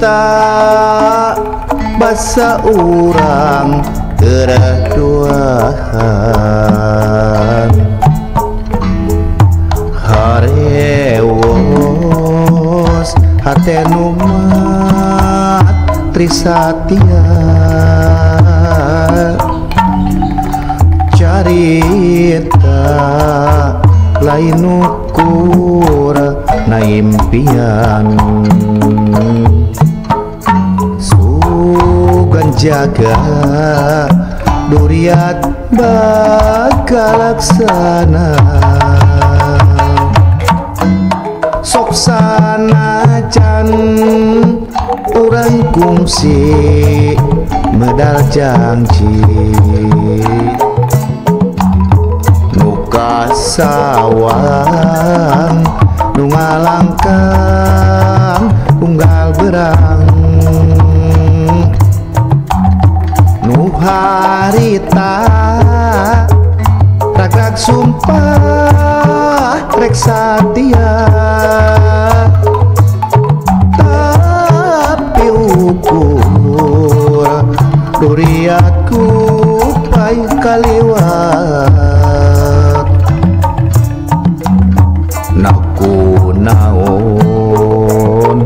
Harita basa urang kereduan harewos hate nu trisatya carita lain ukur na impian sugan jaga duriat bakal laksana sok sanajan urang kungsi medal janji nu kasawang nu ngalangkang unggal berang nu harita ragrak sumpah rek satia tapi ukur duriatku pai kaliwat naku naon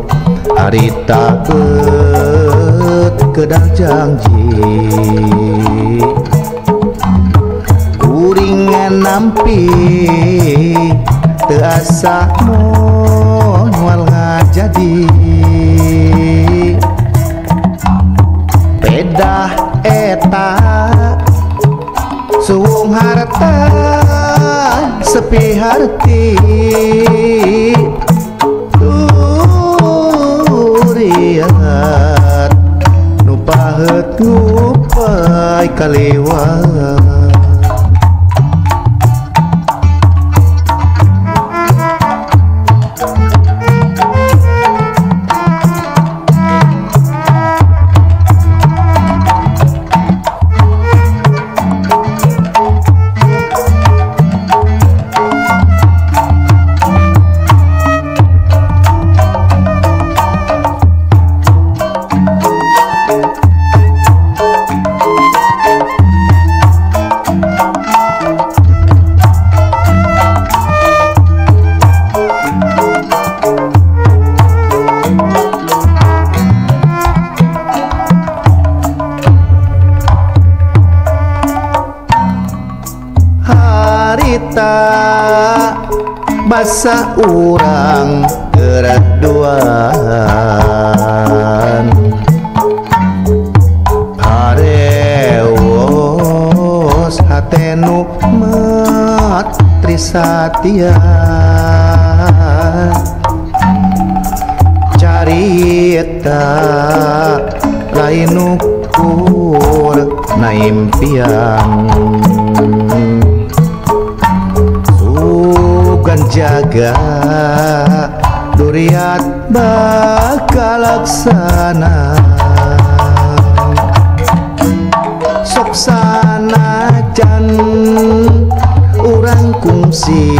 harita bet kedal janji kuring nampi teu asa moal ngajadi pedah eta suung harta sepi harti duriat nu paheut ngupai kaliwat. Harita basa urang kereduan harewos hate nu mat trisatya carita lain ukur na impian sugan jaga duriat bakal laksana sok sanajan urang kungsi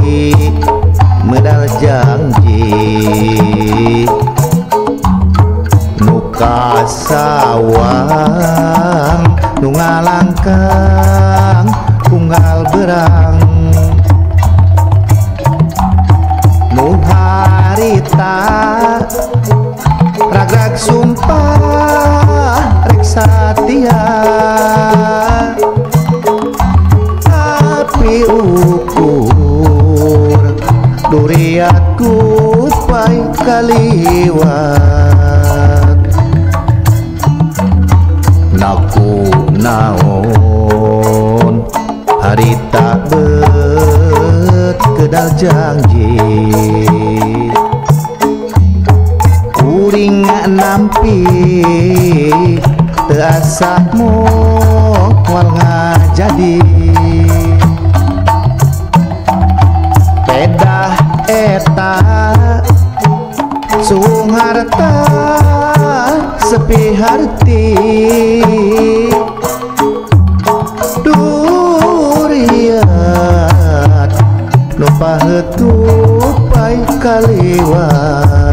medal janji nu kasawang nu ngalangkang unggal berang nu harita ragrag sumpah rek satia tapi ukur duriatku pai kaliwat naku naon harita bet kedal janji kuring nampi teu asa moal ngajadi pedah eta suung harta sepi harti duriat nu paheut pai kaliwat.